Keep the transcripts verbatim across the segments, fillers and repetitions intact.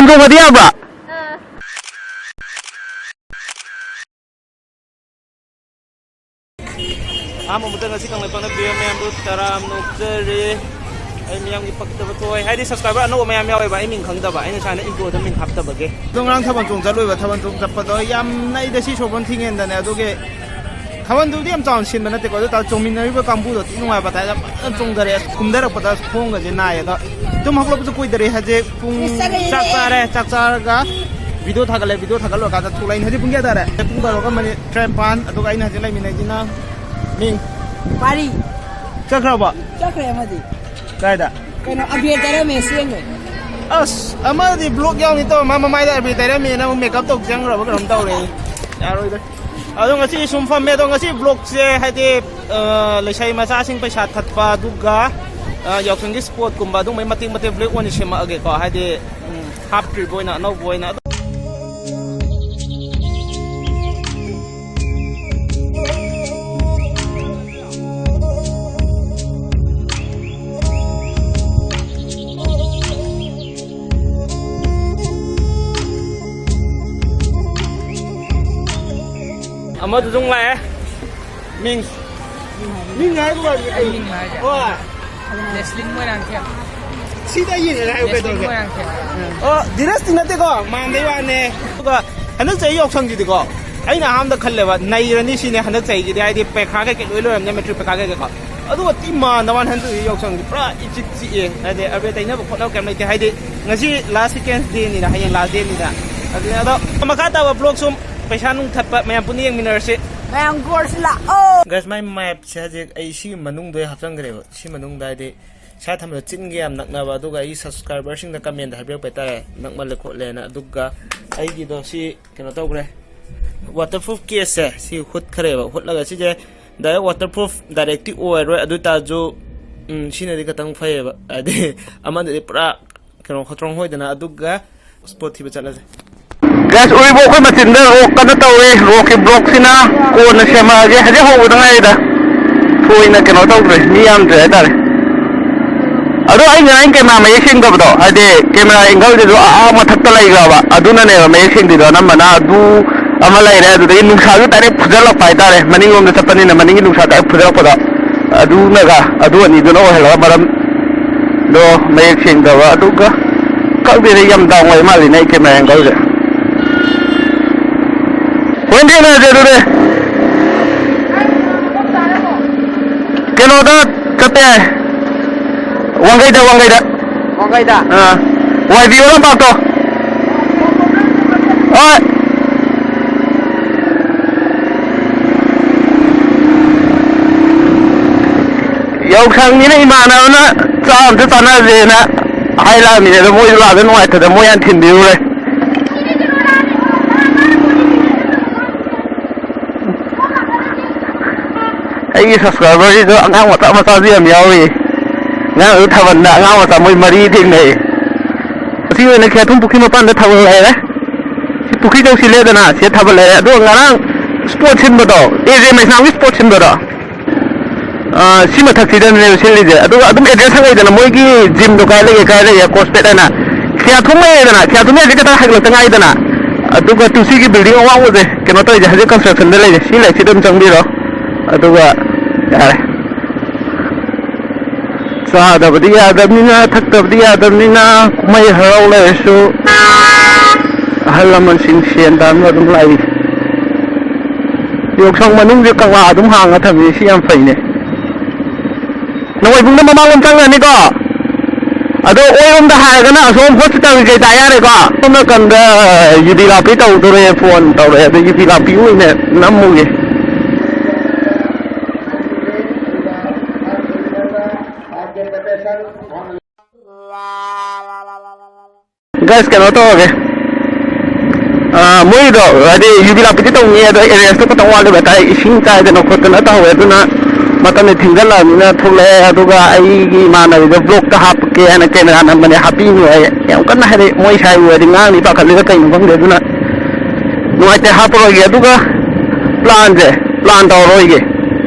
ꯇꯣꯡꯉꯗꯤ ꯌꯥꯕ꯭ꯔꯥ? ꯑꯍꯥꯟꯕ ꯃꯛꯇ ꯉꯁꯤ ꯀꯪꯂꯩꯄꯥꯛꯅ ꯄꯤꯕ ꯃꯌꯥꯝꯕꯨ ꯇꯔꯥꯝꯅ ꯑꯣꯛꯆꯔꯤ꯫ ꯑꯩ ꯃꯤꯌꯥꯝꯒꯤ ꯄꯛꯇꯕ ꯊꯣꯛꯑꯦ꯫ ꯍꯥꯏꯗꯤ subscriber ꯑꯅꯧꯕ ꯃꯌꯥꯝ ꯌꯥꯎꯋꯦꯕ, ꯑꯩ ꯃꯤꯡ ꯈꯪꯗꯕ꯫ ꯑꯩꯅ ꯁꯨꯃꯥꯏꯅ introꯗ ꯃꯤꯡ ꯍꯥꯞꯇꯕꯒꯤ꯫ ꯑꯗꯣ ꯉꯔꯥꯡ ꯊꯥꯕꯜ ꯆꯣꯡ ꯆꯠꯂꯨꯏꯕ꯫ ꯊꯥꯕꯜ ꯆꯣꯡ ꯆꯠꯄꯗꯣ ꯌꯥꯝ ꯅꯩꯗ, ꯁꯤ ꯁꯣꯔꯣꯛꯐꯝ ꯊꯤꯡꯉꯦꯟꯗꯅꯦ꯫ ꯑꯗꯨꯒꯤ ꯊꯥꯕꯜꯗꯨꯕꯨꯗꯤ ꯌꯥꯝ ꯆꯥꯎꯅ ꯁꯤꯟꯕ ꯅꯠꯇꯦꯀꯣ, ꯑꯗꯨ ꯇꯥꯔꯁꯨ ꯆꯣꯡꯃꯤꯟꯅꯔꯤꯕ ꯀꯥꯡꯕꯨꯗꯣ ꯊꯤ ꯅꯨꯡꯉꯥꯏꯕ ꯍꯥꯏꯇꯥꯔꯦ꯫ ꯐꯖꯅ ꯆꯣꯡꯊꯔꯛꯑꯦ꯫ ꯑꯁ, ꯀꯨꯝꯊꯔꯛꯄꯗ ꯈꯣꯡꯒꯁꯦ ꯅꯥꯏꯌꯦ꯫ ꯑꯗꯣ ꯇꯨꯝ ꯍꯧꯒꯠꯂꯛꯄꯁꯨ ꯀꯨꯏꯗꯔꯤ꯫ ꯍꯧꯖꯤꯛ ꯄꯨꯡ, ꯆꯥꯛ ꯆꯥꯔꯦ꯫ ꯆꯥꯛ ꯆꯥꯔꯒ video ꯊꯥꯒꯠꯂꯦ꯫ Video ꯊꯥꯒꯠꯂꯨꯔꯀꯥꯟꯗ ꯊꯣꯛꯂꯛꯏꯅꯦ꯫ ꯍꯧꯖꯤꯛ ꯄꯨꯡ ꯀꯌꯥ ꯇꯥꯔꯦ? ꯄꯨꯡ ꯕꯥꯔꯣꯒ ꯃꯤꯅꯤꯠ ꯇꯔꯥꯅꯤꯄꯥꯟ꯫ ꯑꯗꯨꯒ ꯑꯩꯅ ꯍꯧꯖꯤꯛ ꯂꯩꯃꯤꯟꯅꯩꯁꯤꯅ ꯃꯤꯡ ꯄꯥꯔꯤ꯫ ꯆꯠꯈ꯭ꯔꯕꯣ? ꯆꯠꯈ꯭ꯔꯦ ꯑꯃꯗꯤ꯫ ꯀꯥꯏꯗ? ꯀꯩꯅꯣ, ꯑꯕꯦꯔ ꯇꯩꯔꯝꯃꯦ, ꯆꯦꯟꯈ꯭ꯔꯦ꯫ ꯑꯁ, ꯑꯃꯗꯤ vlog ꯌꯥꯎꯅꯤ ꯇꯧꯔ ꯃꯥ ꯃꯃꯥꯏꯗ ꯑꯕꯦꯔ ꯇꯩꯔꯝꯃꯦꯅ ꯑꯃꯨꯛ makeup ꯇꯧ ꯆꯪꯈ꯭ꯔꯕ ꯀꯩꯅꯣꯝ ꯇꯧꯔꯦ꯫ ꯌꯥꯔꯣꯏꯗ꯫ ꯑꯗꯣ ꯉꯁꯤ ꯁꯨꯝ ꯐꯝꯃꯦ꯫ ꯑꯗꯣ ꯉꯁꯤ vlogꯁꯦ ꯍꯥꯏꯗꯤ, ꯑ, ꯂꯩꯁꯥꯕꯤ ꯃꯆꯥꯁꯤꯡ ꯄꯩꯁꯥ ꯊꯠꯄ, ꯑꯗꯨꯒ, ꯑ, ꯌꯥꯎꯁꯪꯒꯤ spotꯀꯨꯝꯕ ꯑꯗꯨꯝꯕꯩ ꯃꯇꯦꯛ ꯃꯇꯦꯛ vlog ꯑꯣꯏꯅ ꯁꯦꯝꯃꯛꯑꯒꯦꯀꯣ꯫ ꯍꯥꯏꯗꯤ, ꯎꯝ, ꯍꯥꯞꯇ꯭ꯔꯤꯕ ꯑꯣꯏꯅ, ꯑꯅꯧꯕ ꯑꯣꯏꯅ꯫ ꯑꯃꯗꯨꯁꯨ ꯑꯃꯨꯛ ꯂꯥꯛꯑꯦ꯫ ꯃꯤꯡ꯫ ꯃꯤꯡ ꯍꯥꯏꯕ ꯋꯥꯅꯤ꯫ ꯑꯩ ꯃꯤꯡ ꯍꯥꯏꯒꯦ꯫ ꯍꯣꯏ꯫ ꯂꯦꯁꯂꯤꯟ ꯃꯣꯏꯔꯥꯡꯊꯦꯝ꯫ ꯁꯤꯗ ꯌꯦꯡꯉꯒ ꯍꯥꯏꯌꯨ ꯂꯦꯁꯂꯤꯟ ꯀꯩꯗꯧꯔꯒꯦ? ꯃꯣꯏꯔꯥꯡꯊꯦꯝ꯫ ꯑꯣ, ꯙꯤꯔꯖꯇꯤ ꯅꯠꯇꯦꯀꯣ, ꯃꯥꯟꯕꯩ ꯋꯥꯅꯦ꯫ ꯑꯗꯨꯒ ꯍꯟꯗꯛ ꯆꯍꯤ ꯌꯥꯎꯁꯪꯁꯤꯗꯤꯀꯣ, ꯑꯩꯅ ꯑꯍꯥꯟꯕꯗ ꯈꯜꯂꯦꯕ ꯅꯩꯔꯅꯤ ꯁꯤꯅꯦ ꯍꯟꯗꯛ ꯆꯍꯤꯒꯤꯗꯤ, ꯍꯥꯏꯗꯤ ꯄꯩꯈꯥ ꯀꯩꯀꯩ ꯂꯣꯏ ꯂꯣꯏꯔꯝꯅꯦ, ꯃꯦꯇ꯭ꯔꯤꯛ ꯄꯩꯈꯥ ꯀꯩꯀꯩꯀꯣ꯫ ꯑꯗꯨꯒ ꯇꯤ ꯃꯥꯟꯗ ꯋꯥꯟ ꯍꯟꯗꯛ ꯆꯍꯤ ꯌꯥꯎꯁꯪꯁꯤ ꯄꯨꯔꯥ ꯏꯆꯤꯛ ꯆꯤꯛꯑꯦ꯫ ꯍꯥꯏꯗꯤ ꯑꯕꯦꯔ ꯇꯩꯅꯕ ꯈꯣꯠꯅꯕ ꯀꯩꯝ ꯂꯩꯇꯦ꯫ ꯍꯥꯏꯗꯤ ꯉꯁꯤ last second dayꯅꯤꯅ, ꯍꯌꯦꯡ last dayꯅꯤꯅ꯫ ꯑꯗꯨꯅ ꯑꯗꯣ ꯃꯈꯥ ꯇꯥꯕ vlog ꯁꯨꯝ ꯄꯩꯁꯥ ꯅꯨꯡ ꯊꯠꯄ ꯃꯌꯥꯝ ꯄꯨꯟꯅ ꯌꯦꯡꯃꯤꯟꯅꯔꯁꯤ꯫ ꯃꯌꯥꯝ ꯒꯣꯔꯁꯤ ꯂꯥꯛꯑꯣ꯫ Guys, my mapꯁꯦ ꯍꯧꯖꯤꯛ ꯑꯩ ꯁꯤꯒꯤ ꯃꯅꯨꯡꯗ ꯑꯩ ꯍꯥꯞꯆꯟꯈ꯭ꯔꯦꯕ꯫ ꯁꯤ ꯃꯅꯨꯡꯗ ꯍꯥꯏꯗꯤ ꯁꯥ ꯊꯝꯕꯗ ꯆꯤꯟꯒ ꯌꯥꯝ ꯅꯛꯅꯕ, ꯑꯗꯨꯒ ꯑꯩꯒꯤ subscriberꯁꯤꯡꯅ commentꯗ ꯍꯥꯏꯕꯤꯔꯛꯄ ꯍꯥꯏꯇꯥꯔꯦ, ꯅꯛꯃꯜꯂꯦ ꯈꯣꯠꯂꯦꯅ꯫ ꯑꯗꯨꯒ ꯑꯩꯒꯤꯗꯣ ꯁꯤ ꯀꯩꯅꯣ ꯇꯧꯈ꯭ꯔꯦ, waterproof caseꯁꯦ ꯁꯤ ꯍꯨꯠꯈ꯭ꯔꯦꯕ꯫ ꯍꯨꯠꯂꯒ ꯁꯤꯁꯦ direct waterproof directꯇꯤ ꯑꯣꯏꯔꯣꯏ, ꯑꯗꯨ ꯑꯣꯏꯇꯥꯔꯁꯨ, ꯎꯝ, ꯁꯤꯅꯗꯤ ꯈꯤꯇꯪ ꯐꯩꯌꯦꯕ, ꯍꯥꯏꯗꯤ ꯑꯃꯗꯨꯗꯤ ꯄꯨꯔꯥ ꯀꯩꯅꯣ ꯈꯣꯠꯇ꯭ꯔꯣꯡ ꯍꯣꯏꯗꯅ꯫ ꯑꯗꯨꯒ spot ꯊꯤꯕ ꯆꯠꯂꯁꯦ꯫ Guys, ꯎꯔꯤꯄꯣꯛ ꯑꯩꯈꯣꯏ ꯃꯆꯤꯟꯗ rock ꯀꯟꯅ ꯇꯧꯔꯤ꯫ Rockꯀꯤ vlogꯁꯤꯅ ꯀꯣꯟꯅ ꯁꯦꯝꯃꯛꯑꯒꯦ꯫ ꯍꯧꯖꯤꯛ ꯍꯧꯕꯗ ꯉꯥꯏꯔꯤꯗ꯫ ꯊꯣꯏꯅ ꯀꯩꯅꯣ ꯇꯧꯗ꯭ꯔꯦ, ꯃꯤ ꯌꯥꯝꯗ꯭ꯔꯦ ꯍꯥꯏꯇꯥꯔꯦ꯫ ꯑ, ꯑꯗꯣ ꯑꯩ ꯉꯔꯥꯡ ꯀꯦꯃꯦꯔꯥ ꯃꯌꯦꯛ ꯁꯦꯡꯗꯕꯗꯣ, ꯍꯥꯏꯗꯤ ꯀꯦꯃꯦꯔꯥ ꯑꯦꯡꯒꯜꯗꯨꯁꯨ ꯑꯥ ꯃꯊꯛꯇ ꯂꯩꯈ꯭ꯔꯕ, ꯑꯗꯨꯅꯅꯦꯕ ꯃꯌꯦꯛ ꯁꯦꯡꯗ꯭ꯔꯤꯗꯣ ꯑꯅꯝꯕꯅ꯫ ꯑꯗꯨ ꯑꯃ ꯂꯩꯔꯦ, ꯑꯗꯨꯗꯒꯤ ꯅꯨꯡꯁꯥꯁꯨ ꯗꯥꯏꯔꯦꯛ ꯐꯨꯖꯜꯂꯛꯄ ꯍꯥꯏꯇꯥꯔꯦ, ꯃꯅꯤꯡꯂꯣꯝꯗ ꯆꯠꯄꯅꯤꯅ ꯃꯅꯤꯡꯒꯤ ꯅꯨꯡꯁꯥ ꯗꯥꯏꯔꯦꯛ ꯐꯨꯖꯜꯂꯛꯄꯗꯣ, ꯑꯗꯨꯅꯒ, ꯑꯗꯨ ꯑꯅꯤꯗꯨꯅ ꯑꯣꯏꯍꯜꯂꯒ ꯃꯔꯝꯗꯣ ꯃꯌꯦꯛ ꯁꯦꯡꯗꯕ꯫ ꯑꯗꯨꯒ ꯈꯪꯗꯦꯅꯦ, ꯌꯥꯝ ꯗꯥꯎꯟ ꯑꯣꯏ ꯃꯥꯜꯂꯤꯅꯦ ꯑꯩ ꯀꯦꯃꯦꯔꯥ ꯑꯦꯡꯒꯜꯁꯦ꯫ ꯍꯣꯔꯦꯟ ꯊꯦꯡꯅꯔꯁꯦ ꯑꯗꯨꯗꯤ꯫ ꯀꯩꯅꯣꯗ ꯆꯠꯄ ꯌꯥꯏ꯫ ꯋꯥꯡꯈꯩꯗ, ꯋꯥꯡꯈꯩꯗ꯫ ꯋꯥꯡꯈꯩꯗ? ꯑꯥ꯫ ꯋꯥꯏ ꯕꯤ ꯑꯣ ꯂꯝꯄꯥꯛꯇꯣ꯫ ꯍꯣꯏ꯫ ꯌꯥꯎꯁꯪꯅꯤꯅ ꯏꯃꯥꯟꯅꯕꯅ ꯆꯥꯛ ꯑꯝꯇ ꯆꯥꯅꯁꯦꯅ ꯍꯥꯏꯔꯛꯑꯃꯤꯅꯦ, ꯑꯗꯣ ꯃꯣꯏꯁꯨ ꯂꯥꯛꯑꯒ ꯅꯨꯡꯉꯥꯏꯇꯗꯅ ꯃꯣꯏ ꯍꯥꯟꯅ ꯊꯤꯟꯕꯤꯔꯨꯔꯦ꯫ ꯑꯩꯒꯤ ꯁꯕꯁꯀ꯭ꯔꯥꯏꯕꯔꯁꯤꯁꯨ ꯑꯉꯥꯡ ꯃꯆꯥ ꯃꯆꯥꯁꯨ ꯌꯥꯝ ꯌꯥꯎꯔꯤ꯫ ꯑꯉꯥꯡꯗꯨ ꯊꯥꯕꯜꯗ ꯑꯉꯥꯡ ꯃꯆꯥ ꯃꯣꯏ ꯃꯔꯤ ꯊꯦꯡꯅꯩ꯫ ꯑꯁꯤ ꯑꯣꯏꯅ ꯈꯦꯊꯨꯝ ꯄꯨꯈ꯭ꯔꯤ ꯃꯄꯥꯟꯗ ꯊꯥꯕꯜ ꯂꯩꯔꯦ꯫ ꯁꯤ ꯄꯨꯈ꯭ꯔꯤ ꯆꯧꯁꯤ ꯂꯦꯗꯅ ꯁꯤꯗ ꯊꯥꯕꯜ ꯂꯩꯔꯦ꯫ ꯑꯗꯣ ꯉꯔꯥꯡ ꯁ꯭ꯄꯣꯔꯠ ꯁꯤꯟꯕꯗꯣ, ꯑꯦ ꯖꯦ ꯃꯩꯁꯅꯥꯝꯒꯤ ꯁ꯭ꯄꯣꯔꯠ ꯁꯤꯟꯕꯗꯣ, ꯑ, ꯁꯤ ꯃꯊꯛꯁꯤꯗꯅꯦꯕ ꯁꯤꯜꯂꯤꯁꯦ꯫ ꯑꯗꯨꯒ ꯑꯗꯨꯝ ꯑꯦꯗ꯭ꯔꯦꯁ ꯍꯪꯉꯛꯏꯗꯅ, ꯃꯣꯏꯒꯤ ꯖꯤꯝꯗꯣ ꯀꯥꯏ ꯂꯩꯒꯦ, ꯀꯥꯏ ꯂꯩꯒꯦ, ꯀꯣꯁꯄꯦꯠ ꯍꯥꯏꯅ꯫ ꯈꯦꯊꯨꯝ ꯂꯩꯔꯦꯗꯅ, ꯈꯦꯊꯨꯝ ꯍꯧꯖꯤꯛ ꯈꯛꯇ ꯍꯥꯏꯒꯠꯂꯛꯇ ꯉꯥꯏꯗꯅ꯫ ꯑꯗꯨꯒ ꯇꯨꯁꯤꯒꯤ ꯕꯤꯜꯗꯤꯡ ꯑꯋꯥꯡꯕꯁꯦ, ꯀꯩꯅꯣ ꯇꯧꯔꯤꯁꯦ, ꯍꯧꯖꯤꯛ ꯀꯟꯁꯇ꯭ꯔꯛꯁꯟꯗ ꯂꯩꯔꯦ꯫ ꯁꯤ ꯂꯩꯔꯦ, ꯁꯤꯗ ꯑꯗꯨꯝ ꯆꯪꯕꯤꯔꯣ꯫ ꯑꯗꯨꯒ ꯌꯥꯔꯦ꯫ ꯆꯥꯗꯕꯗꯤ ꯌꯥꯗꯕꯅꯤꯅ, ꯊꯛꯇꯕꯗꯤ ꯌꯥꯗꯕꯅꯤꯅ, ꯀꯨꯝꯍꯩ ꯍꯔꯥꯎ ꯂꯩꯔꯁꯨ ꯑꯍꯜ ꯂꯃꯟꯁꯤꯡ ꯁꯦꯟ ꯇꯥꯟꯕ ꯑꯗꯨꯝ ꯂꯥꯛꯏ꯫ ꯌꯥꯎꯁꯪ ꯃꯅꯨꯡꯁꯦ ꯀꯪꯂꯥ ꯑꯗꯨꯝ ꯍꯥꯡꯉ ꯊꯝꯃꯤ, ꯁꯤ ꯌꯥꯝ ꯐꯩꯅꯦ꯫ ꯅꯣꯡꯃꯩꯕꯨꯡꯗ ꯃꯃꯥꯡꯂꯣꯝ ꯆꯪꯈ꯭ꯔꯅꯤꯀꯣ꯫ ꯑꯗꯣ ꯑꯣꯏꯔꯣꯝꯗ ꯍꯥꯏꯔꯒꯅ ꯑꯁꯣꯝ ꯍꯣꯁꯄꯤꯇꯥꯜꯒꯤ ꯀꯩ ꯇꯥ ꯌꯥꯔꯦꯀꯣ꯫ ꯁꯣꯝ ꯅꯥꯀꯟꯗ ꯌꯨꯕꯤ ꯂꯥꯛꯄꯤ ꯇꯧꯗꯣꯔꯦ, ꯐꯣꯟ ꯇꯧꯔꯛꯑꯦ, ꯑꯗꯣ ꯌꯨꯕꯤ ꯂꯥꯛꯄꯤ ꯑꯣꯏꯅ ꯅꯝꯃꯨꯒꯦ꯫ ꯒꯥꯏꯁ, ꯀꯩꯅꯣ ꯇꯧꯔꯒꯦ꯫ ꯑꯥ, ꯃꯣꯏꯗꯣ ꯍꯥꯏꯗꯤ ꯌꯨꯕꯤ ꯂꯥꯛꯄꯤꯗꯤ ꯇꯧꯅꯤ, ꯑꯗꯣ ꯑꯦꯔꯦꯟꯖꯇꯣ ꯈꯤꯇꯪ ꯋꯥꯠꯂꯤꯕ ꯍꯥꯏꯇꯥꯔꯦ꯫ ꯏꯁꯤꯡ ꯆꯥꯏꯗꯅ ꯈꯣꯠꯇꯅ ꯇꯧꯍꯧꯋꯦ, ꯑꯗꯨꯅ ꯃꯇꯝꯗꯤ ꯊꯦꯡꯖꯜꯂꯛꯑꯕꯅꯤꯅ ꯊꯣꯛꯂꯛꯑꯦ꯫ ꯑꯗꯨꯒ ꯑꯩꯒꯤ ꯏꯃꯥꯟꯅꯕꯤꯗꯣ ꯕ꯭ꯂꯣꯛꯇ ꯍꯥꯞꯀꯦ ꯍꯥꯏꯅ ꯀꯦꯃꯦꯔꯥ ꯅꯝꯕꯅꯦ, ꯍꯥꯞꯄꯤꯅꯨ ꯍꯥꯏꯌꯦ꯫ ꯌꯥꯝ ꯀꯟꯅ ꯍꯥꯏꯗꯤ ꯃꯣꯏ ꯁꯥꯏ ꯎꯔꯗꯤ ꯉꯥꯡꯅꯤ ꯄꯥꯈꯠꯂꯤꯔ ꯀꯩꯅꯣ ꯈꯪꯗꯦ, ꯑꯗꯨꯅ ꯅꯨꯡꯉꯥꯏꯇꯦ, ꯍꯥꯞꯄꯔꯣꯏꯒꯦ꯫ ꯑꯗꯨꯒ ꯄ꯭ꯂꯥꯟꯁꯦ, ꯄ꯭ꯂꯥꯟ ꯇꯧꯔꯔꯣꯏꯒꯦ,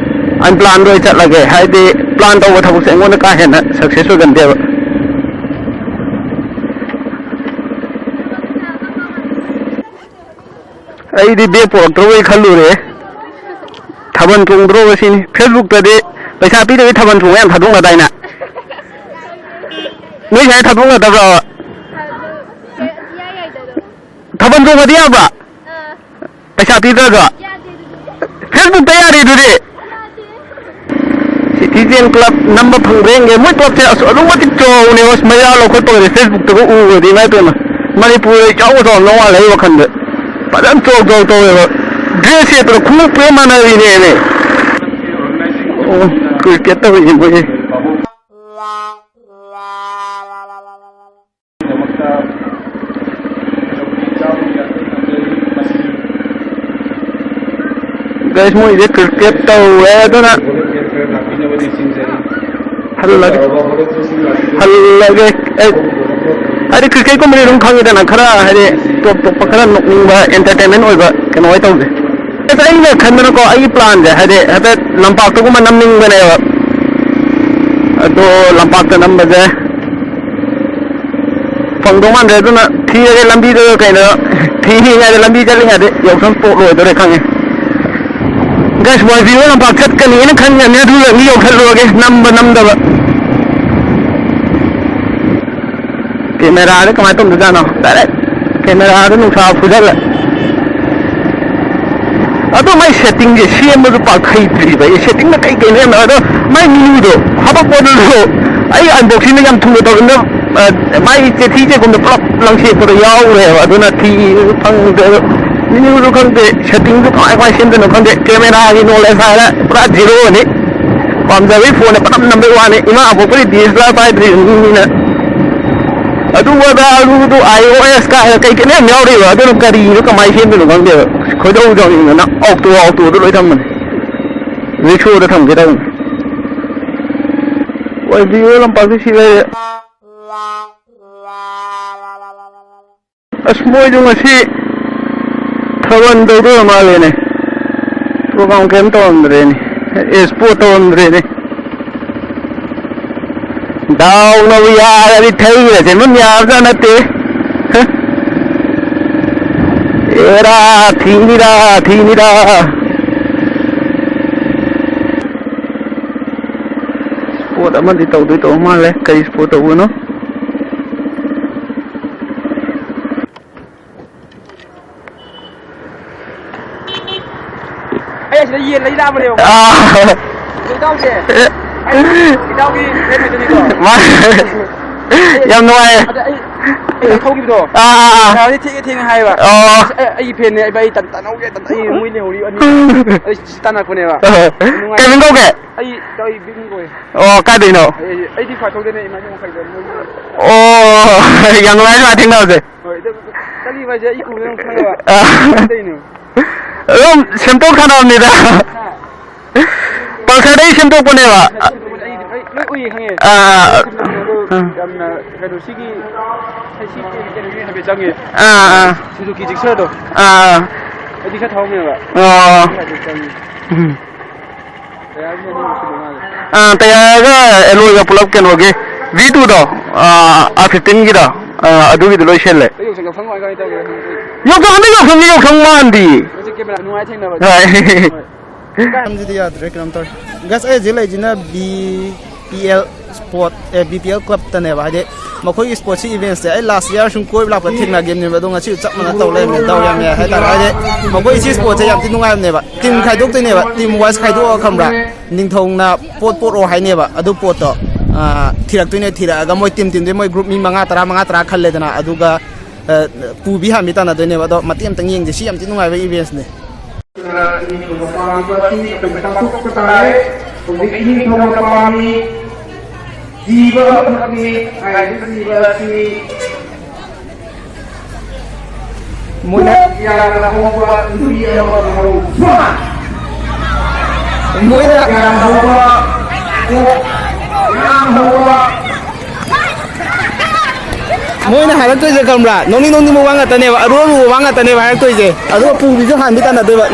ꯑꯟꯄ꯭ꯂꯥꯟꯗ ꯑꯣꯏ ꯆꯠꯂꯒꯦ꯫ ꯍꯥꯏꯗꯤ ꯄ꯭ꯂꯥꯟ ꯇꯧꯕ ꯊꯕꯛꯁꯦ ꯑꯩꯉꯣꯟꯗ ꯀꯥ ꯍꯦꯟꯅ ꯁꯛꯁꯦꯁ ꯑꯣꯏꯒꯟꯗꯦꯕ꯫ ꯑꯩꯗꯤ ꯕꯦꯒ ꯄꯣꯔꯛꯇ꯭ꯔꯕꯣꯏ ꯈꯜꯂꯨꯔꯦ꯫ ꯊꯥꯕꯜ ꯆꯣꯡꯗ꯭ꯔꯣꯕ ꯁꯤꯅꯤ꯫ Facebook-ꯇꯗꯤ ꯄꯩꯁꯥ ꯄꯤꯗꯕꯤ ꯊꯥꯕꯜ ꯆꯣꯡꯕ ꯌꯥꯝ ꯊꯥꯗꯣꯛꯅꯗꯥꯏꯅꯦ? ꯅꯣꯏ ꯁꯥꯏ ꯊꯥꯗꯣꯛꯅꯗꯕ꯭ꯔꯣ? ꯊꯥꯕꯜ ꯆꯣꯡꯕꯗꯤ ꯌꯥꯕ꯭ꯔꯥ? ꯄꯩꯁꯥ ꯄꯤꯗ꯭ꯔꯁꯨ? Facebook-ꯇ ꯌꯥꯔꯤꯗꯨꯗꯤ꯫ Citizen Club ꯅꯝꯕ ꯐꯪꯕ꯭ꯔꯥ ꯌꯦꯡꯒꯦ꯫ ꯃꯣꯏ club-ꯁꯦ ꯑꯁ ꯑꯗꯨꯛ ꯃꯇꯤꯛ ꯆꯥꯎꯕꯅꯦ꯫ ꯑꯁ ꯃꯌꯥ ꯂꯧꯈꯠꯄ ꯑꯣꯏꯔꯦ꯫ Facebook-ꯇꯒ ꯎꯔꯗꯤ ꯏꯃꯥꯏ ꯄꯦꯝꯃ꯫ ꯃꯅꯤꯄꯨꯔꯗ ꯏꯆꯥꯎ ꯆꯥꯎꯔꯝꯗꯧ ꯃꯥꯜꯂꯦ ꯑꯩ ꯋꯥꯈꯜꯗ꯫ ꯐꯖꯅ ꯆꯥꯎ ꯆꯥꯎ ꯇꯧꯋꯦꯕ꯫ Dress ꯁꯦꯠꯄꯗ ꯈꯣꯡꯎꯞ ꯄꯨꯔꯥ ꯃꯥꯟꯅꯕꯤꯅꯦꯃꯦ꯫ ꯑꯣ, cricket ꯇꯧꯔꯤꯁꯦ ꯃꯣꯏꯁꯦ꯫ Guys, ꯃꯣꯏꯁꯦ cricket ꯇꯧꯋꯦ, ꯑꯗꯨꯅ ꯍꯜꯂꯒꯦ꯫ ꯍꯜꯂꯒꯦ꯫ ꯑꯩ, ꯍꯥꯏꯗꯤ cricket ꯀꯨꯝꯕꯗꯤ ꯑꯗꯨꯝ ꯈꯪꯉꯤꯗꯅ, ꯈꯔ ꯍꯥꯏꯗꯤ ꯇꯣꯞ ꯇꯣꯞꯄ ꯈꯔ ꯅꯣꯛꯅꯤꯡꯕ entertainment ꯑꯣꯏꯕ ꯀꯩꯅꯣ ꯍꯣꯏ ꯇꯧꯁꯦ꯫ ꯑꯁ, ꯑꯩꯅ ꯈꯟꯕꯅꯀꯣ, ꯑꯩꯒꯤ plan-ꯁꯦ ꯍꯥꯏꯗꯤ ꯍꯥꯏꯐꯦꯠ ꯂꯝꯄꯥꯛꯇꯒꯨꯝꯕ ꯅꯝꯅꯤꯡꯕꯅꯦꯕ꯫ ꯑꯗꯣ ꯂꯝꯄꯥꯛꯇ ꯅꯝꯕꯁꯦ ꯐꯪꯗꯧ ꯃꯥꯟꯗ꯭ꯔꯦ꯫ ꯑꯗꯨꯅ ꯊꯤꯔꯒꯦ ꯂꯝꯕꯤꯗ ꯀꯩꯅꯣ, ꯊꯤꯔꯤꯉꯩꯗ ꯂꯝꯕꯤ ꯆꯠꯂꯤꯉꯩꯗ ꯌꯥꯎꯁꯪ ꯄꯣꯛ ꯂꯣꯏꯗꯣꯔꯦ ꯈꯪꯉꯦ꯫ Guys, ꯋꯥꯏꯕꯤꯌꯣ ꯂꯝꯄꯥꯛ ꯆꯠꯀꯅꯤꯅ ꯈꯟꯒꯅꯤ, ꯑꯗꯨꯒ ꯃꯤ ꯌꯧꯁꯜꯂꯨꯔꯒꯦ ꯅꯝꯕ ꯅꯝꯗꯕ꯫ Camera-ꯗ ꯀꯃꯥꯏꯅ ꯇꯧꯗꯣꯏꯖꯥꯠꯅꯣ? Direct camera-ꯗ ꯅꯨꯡꯁꯥ ꯐꯨꯖꯜꯂꯦ꯫ ꯑꯗꯣ ꯃꯥꯏ setting-ꯁꯦ ꯁꯦꯝꯕꯁꯨ ꯄꯥꯛ ꯍꯩꯇ꯭ꯔꯤꯕ ꯑꯩ꯫ Setting-ꯗ ꯀꯩ ꯀꯩꯅꯣ ꯌꯥꯝ, ꯑꯗꯣ ꯃꯥꯏ menu-ꯗꯣ ꯍꯥꯄꯛꯄꯗꯨꯁꯨ ꯑꯩ unboxing-ꯗ ꯌꯥꯝ ꯊꯨꯅ ꯇꯧꯔꯤꯅ, ꯑ, ꯃꯥꯏ ꯆꯦꯊꯤ ꯆꯦꯒꯨꯝꯗ ꯄꯨꯂꯞ ꯂꯪꯁꯦꯛꯄꯗ ꯌꯥꯎꯈ꯭ꯔꯦꯕ꯫ ꯑꯗꯨꯅ ꯊꯤꯕꯁꯨ ꯐꯪꯗꯦ꯫ ꯑꯗꯣ menu-ꯁꯨ ꯈꯪꯗꯦ, setting-ꯁꯨ ꯀꯃꯥꯏ ꯀꯃꯥꯏ ꯁꯦꯝꯗꯣꯏꯅꯣ ꯈꯪꯗꯦ꯫ Camera-ꯒꯤ knowledge ꯍꯥꯏꯔꯦ ꯄꯨꯔꯥ zero-ꯅꯤ꯫ ꯄꯥꯝꯖꯕꯩ phone-ꯗ ꯄꯪꯅꯝ ꯅꯝꯕꯩ ꯋꯥꯅꯤ꯫ ꯏꯃꯥ ꯄꯣꯛꯄꯗꯤ D S L R ꯄꯥꯏꯗ꯭ꯔꯤꯕ ꯃꯤꯅꯤꯅ꯫ ꯑꯗꯨ ꯑꯗꯥ ꯑꯗꯨꯗꯨ I O S ꯀꯥꯏꯅ ꯀꯩ ꯀꯩꯅꯣ ꯌꯥꯝ ꯌꯥꯎꯔꯤꯕ꯫ ꯑꯗꯨꯅ ꯀꯔꯤꯅꯣ ꯀꯃꯥꯏꯅ ꯁꯦꯝꯗꯣꯏꯅꯣ ꯈꯪꯗꯦꯕ꯫ ꯈꯣꯏꯗꯧ ꯁꯥꯎꯅꯤꯡꯗꯅ auto, auto-ꯗ ꯂꯣꯏ ꯊꯝꯕꯅꯤ꯫ Rickshaw-ꯗ ꯊꯝꯒꯦ ꯇꯧꯕꯅꯤ꯫ ꯍꯣꯏ, ꯕꯤꯌꯣ ꯂꯝꯄꯥꯛꯇ ꯁꯤ ꯂꯩꯔꯦ꯫ ꯑꯁ, ꯃꯣꯏꯗꯣ ꯉꯁꯤ ꯊꯥꯕꯜ ꯇꯧꯗꯣꯏ ꯃꯥꯜꯂꯦꯅꯦ꯫ Program ꯀꯩꯝ ꯇꯧꯔꯝꯗ꯭ꯔꯦꯅꯦ꯫ ꯑꯦ, sport ꯇꯧꯔꯝꯗ꯭ꯔꯦꯅꯦ꯫ ꯗꯥꯎꯅꯕꯨ ꯌꯥꯔꯗꯤ ꯊꯩꯈ꯭ꯔꯁꯦ, ꯑꯗꯨꯝ ꯌꯥꯕꯖꯥꯠ ꯅꯠꯇꯦ꯫ ꯍ? ꯑꯦꯔꯥ, ꯊꯤꯅꯤꯗ, ꯊꯤꯅꯤꯗ꯫ ꯁ꯭ꯄꯣꯔꯠ ꯑꯃꯗꯤ ꯇꯧꯗꯣꯏ ꯇꯧ ꯃꯥꯜꯂꯦ꯫ ꯀꯔꯤ ꯁ꯭ꯄꯣꯔꯠ ꯇꯧꯕꯅꯣ? ꯑꯩ ꯑꯁꯤꯗ ꯌꯦꯟ ꯂꯩ ꯂꯥꯛꯄꯅꯦꯕꯀꯣ꯫ ꯑꯥ꯫ ꯑꯗꯣ ꯏꯇꯥꯎꯁꯦ, ꯑꯩ ꯏꯇꯥꯎꯒꯤ ꯐꯦꯟ ꯑꯣꯏꯗꯣꯏꯅꯤꯀꯣ꯫ ꯃꯥ-, ꯌꯥꯝ ꯅꯨꯡꯉꯥꯏꯌꯦ꯫ ꯑꯗ ꯑꯩ, ꯑꯩ ꯊꯧꯈꯤꯕꯗꯣ꯫ ꯑꯥ, ꯑꯥ, ꯑꯥ꯫ ꯉꯁꯥꯏ ꯊꯦꯡꯉꯦ ꯊꯦꯡꯉꯦ ꯍꯥꯏꯕ꯫ ꯑꯣ꯫ ꯑꯁ, ꯑꯩ, ꯑꯩꯒꯤ ꯐꯦꯟꯅꯦ, ꯑꯩ, ꯑꯩ ꯇꯟ-, ꯇꯥꯟꯅꯍꯧꯒꯦ, ꯇꯟ-, ꯑꯩ ꯃꯣꯏ ꯂꯩꯍꯧꯔꯤ ꯑꯅꯤ꯫ ꯑꯩ ꯁꯤ ꯇꯥꯟꯅꯔꯛꯄꯅꯦꯕ꯫ ꯑꯥ꯫ ꯅꯨꯡꯉꯥꯏ-, ꯀꯩ ꯃꯤꯡ ꯀꯧꯒꯦ? ꯑꯩ, ꯑꯩ ꯕꯤꯛ ꯃꯤꯡ ꯀꯧꯋꯦ꯫ ꯑꯣ, ꯀꯥꯏꯗꯩꯅꯣ? ꯑꯩ, ꯑꯩꯗꯤ ꯈ꯭ꯋꯥꯏꯊꯧꯗꯩꯅꯦ, ꯏꯃꯥ ꯏꯕꯦꯝꯃ ꯀꯩꯗ ꯃꯣꯏ꯫ ꯑꯣ, ꯌꯥꯝ ꯅꯨꯡꯉꯥꯏ ꯁꯨꯃꯥꯏꯅ ꯊꯦꯡꯅꯕꯁꯦ꯫ ꯍꯣꯏ, ꯑꯗꯨ ꯆꯠꯂꯤꯕ ꯍꯥꯏꯁꯦ ꯑꯩ ꯎꯕꯗ ꯑꯗꯨꯝ ꯈꯪꯉꯦꯕ꯫ ꯑꯥ꯫ ꯀꯩꯗꯩꯅꯣ? ꯑꯗꯨꯝ ꯁꯦꯝꯗꯣꯛ ꯁꯥꯟꯅꯕꯅꯤꯗ꯫ ꯍꯥ? ꯄꯜꯁꯔꯗꯩ ꯁꯦꯝꯗꯣꯛꯄꯅꯦꯕ꯫ ꯑꯩ, ꯑꯩ ꯂꯣꯏ ꯎꯏ ꯈꯪꯉꯦ꯫ ꯑꯥ꯫ ꯑꯗꯨ ꯌꯥꯝꯅ ꯀꯩꯅꯣ ꯁꯤꯒꯤ ꯁꯤ ꯀꯩꯅꯣꯒꯤ ꯍꯥꯏꯐꯦꯠ ꯆꯪꯉꯦ꯫ ꯑꯥ, ꯑꯥ꯫ ꯁꯨꯖꯨꯀꯤ ꯖꯤꯛꯁꯔꯗꯣ꯫ ꯑꯥ, ꯑꯥ꯫ ꯑꯩꯗꯤ ꯈꯔ ꯊꯧꯔꯝꯃꯦꯕ꯫ ꯑꯣ꯫ ꯍꯥꯏꯐꯦꯠ ꯆꯪꯉꯦ꯫ ꯎꯝ꯫ ꯇꯌꯥꯔꯒꯤ ꯑꯅꯤꯃꯛ ꯁꯤꯜꯂ ꯃꯥꯜꯂꯦ꯫ ꯑꯥ, ꯇꯌꯥꯔꯒ ꯑꯦꯂꯣꯏꯒ ꯄꯨꯂꯞ ꯀꯩꯅꯣꯒꯤ ꯚꯤ ꯇꯨꯗꯣ, ꯑꯥ, ꯑꯥꯔ ꯐꯤꯐꯇꯤꯟꯒꯤꯗꯣ, ꯑꯥ, ꯑꯗꯨꯒꯤꯗꯣ ꯂꯣꯏ ꯁꯤꯜꯂꯦ꯫ ꯑꯩ ꯌꯥꯎꯁꯪ, ꯌꯥꯎꯁꯪ ꯀꯃꯥꯏ, ꯀꯃꯥꯏ ꯇꯧꯒꯦ ꯍꯪꯉꯛꯑꯣ꯫ ꯌꯥꯎꯁꯪ ꯍꯟꯗꯛ ꯌꯥꯎꯁꯪꯗꯤ ꯌꯥꯎꯁꯪ ꯃꯥꯟꯗꯤ꯫ ꯍꯧꯖꯤꯛ ꯀꯦꯃꯦꯔꯥ ꯅꯨꯡꯉꯥꯏ ꯊꯦꯡꯅꯕ꯫ ꯍꯣꯏ꯫ ꯍꯣꯏ꯫ ꯃꯇꯝꯁꯤꯗꯤ ꯌꯥꯗ꯭ꯔꯦ, ꯀꯩꯅꯣꯝ ꯇꯧꯔꯦ꯫ ꯒꯥꯏꯁ, ꯑꯩ ꯍꯧꯖꯤꯛ ꯂꯩꯔꯤꯁꯤꯅ ꯕꯤ ꯄꯤ ꯑꯦꯜ ꯁ꯭ꯄꯣꯔꯠ, ꯑꯦ, ꯕꯤ ꯄꯤ ꯑꯦꯜ ꯀ꯭ꯂꯕꯇꯅꯦꯕ꯫ ꯍꯥꯏꯗꯤ ꯃꯈꯣꯏꯒꯤ ꯁ꯭ꯄꯣꯔꯠꯁꯤ ꯏꯚꯦꯟꯠꯁꯦ ꯑꯩ ꯂꯥꯁ ꯏꯌꯥꯔ ꯁꯨꯝ ꯀꯣꯏꯕ ꯂꯥꯛꯄꯗ ꯊꯦꯡꯅꯈꯤꯕꯅꯦꯕ, ꯑꯗꯣ ꯉꯁꯤꯁꯨ ꯆꯞ ꯃꯥꯟꯅ ꯇꯧ ꯂꯩꯔꯝꯃꯦ꯫ ꯗꯥꯎ ꯌꯥꯝ ꯌꯥꯏ ꯍꯥꯏꯇꯥꯔꯦ꯫ ꯍꯥꯏꯗꯤ ꯃꯈꯣꯏ ꯁꯤ ꯁ꯭ꯄꯣꯔꯠꯁꯦ ꯌꯥꯝ ꯊꯤ ꯅꯨꯡꯉꯥꯏꯕꯅꯦꯕ꯫ ꯇꯤꯝ ꯈꯥꯏꯗꯣꯛꯇꯣꯏꯅꯦꯕ, ꯇꯤꯝ ꯋꯥꯏꯁ ꯈꯥꯏꯗꯣꯛꯑꯒ ꯈꯪꯕ꯭ꯔꯥ, ꯅꯤꯡꯊꯧꯅ ꯄꯣꯠ ꯄꯣꯔꯛꯑꯣ ꯍꯥꯏꯅꯦꯕ꯫ ꯑꯗꯨ ꯄꯣꯠꯇꯣ, ꯑꯥ, ꯊꯤꯔꯛꯇꯣꯏꯅꯦ꯫ ꯊꯤꯔꯛꯑꯒ ꯃꯣꯏ ꯇꯤꯝ ꯇꯤꯝꯗꯨꯒꯤ ꯃꯣꯏ ꯒ꯭ꯔꯨꯞ ꯃꯤ ꯃꯉꯥ, ꯇꯔꯥ, ꯃꯉꯥ, ꯇꯔꯥ ꯈꯜꯂꯦꯗꯅ, ꯑꯗꯨꯒ, ꯑꯥ, ꯄꯨꯕꯤ ꯍꯥꯟꯕꯤ ꯇꯥꯟꯅꯗꯣꯏꯅꯦꯕ꯫ ꯑꯗꯣ ꯃꯇꯦꯛ ꯑꯃꯇꯪ ꯌꯦꯡꯁꯦ꯫ ꯁꯤ ꯌꯥꯝ ꯊꯤ ꯅꯨꯡꯉꯥꯏꯕ ꯏꯚꯦꯟꯠꯁꯅꯦ꯫ ꯍꯧꯖꯤꯛ ꯏꯅꯤꯡꯊꯧꯅ ꯄꯥꯝꯃꯤ, ꯖꯤꯕ ꯑꯃꯈꯛꯅꯤ꯫ ꯍꯥꯏꯔꯤꯕ ꯖꯤꯕ ꯑꯁꯤ ꯃꯣꯏꯅ ꯌꯥꯝꯅ ꯍꯧꯕ ꯅꯨꯄꯤ ꯑꯃ ꯐꯪꯍꯧꯕ꯫ ꯃꯣꯏꯅ ꯌꯥꯝ ꯍꯧꯕ, ꯌꯥꯝ ꯍꯧꯕ꯫ ꯃꯣꯏꯅ ꯍꯥꯏꯔꯛꯇꯣꯏꯁꯦ ꯈꯪꯕ꯭ꯔꯥ? ꯅꯣꯡꯅꯤꯡ ꯅꯣꯡꯅꯤꯡꯕ ꯋꯥ ꯉꯥꯛꯇꯅꯦꯕ, ꯑꯔꯨ ꯑꯔꯨꯕ ꯋꯥ ꯉꯥꯛꯇꯅꯦꯕ ꯍꯥꯏꯔꯛꯇꯣꯏꯁꯦ꯫ ꯑꯗꯨꯒ ꯄꯨꯕꯤꯁꯨ ꯍꯥꯟꯕꯤ ꯇꯥꯟꯅꯗꯣꯏꯕ꯫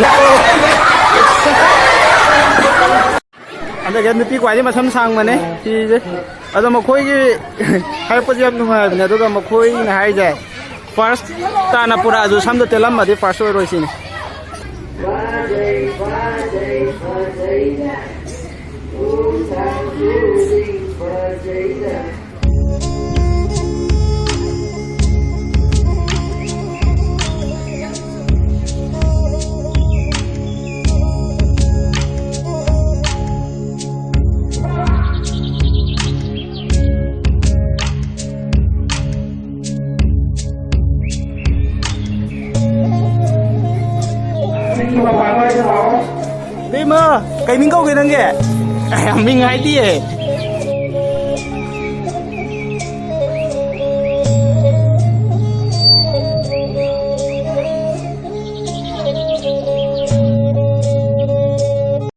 ꯑꯗꯒꯤ ꯅꯨꯄꯤ ꯈ꯭ꯋꯥꯏꯗꯒꯤ ꯃꯁꯝ ꯁꯥꯡꯕꯅꯦ ꯁꯤꯁꯦ꯫ ꯑꯗꯣ ꯃꯈꯣꯏꯒꯤ ꯍꯥꯏꯔꯛꯄꯁꯦ ꯌꯥꯝ ꯅꯨꯡꯉꯥꯏꯕꯅꯦ꯫ ꯑꯗꯨꯒ ꯃꯈꯣꯏꯅ ꯍꯥꯏꯁꯦ, ꯐꯥꯔꯁ ꯇꯥꯅ ꯄꯨꯔꯛꯑꯁꯨ ꯁꯝꯗꯣ ꯇꯦꯜꯂꯝꯃꯗꯤ ꯐꯥꯔꯁ ꯑꯣꯏꯔꯣꯏ ꯁꯤꯅꯤ꯫ ꯏꯕꯦꯝꯃ, ꯀꯩ ꯃꯤꯡ ꯀꯧꯒꯦ ꯅꯪꯒꯤ? ꯃꯤꯡ ꯍꯥꯏꯗꯤꯌꯦ꯫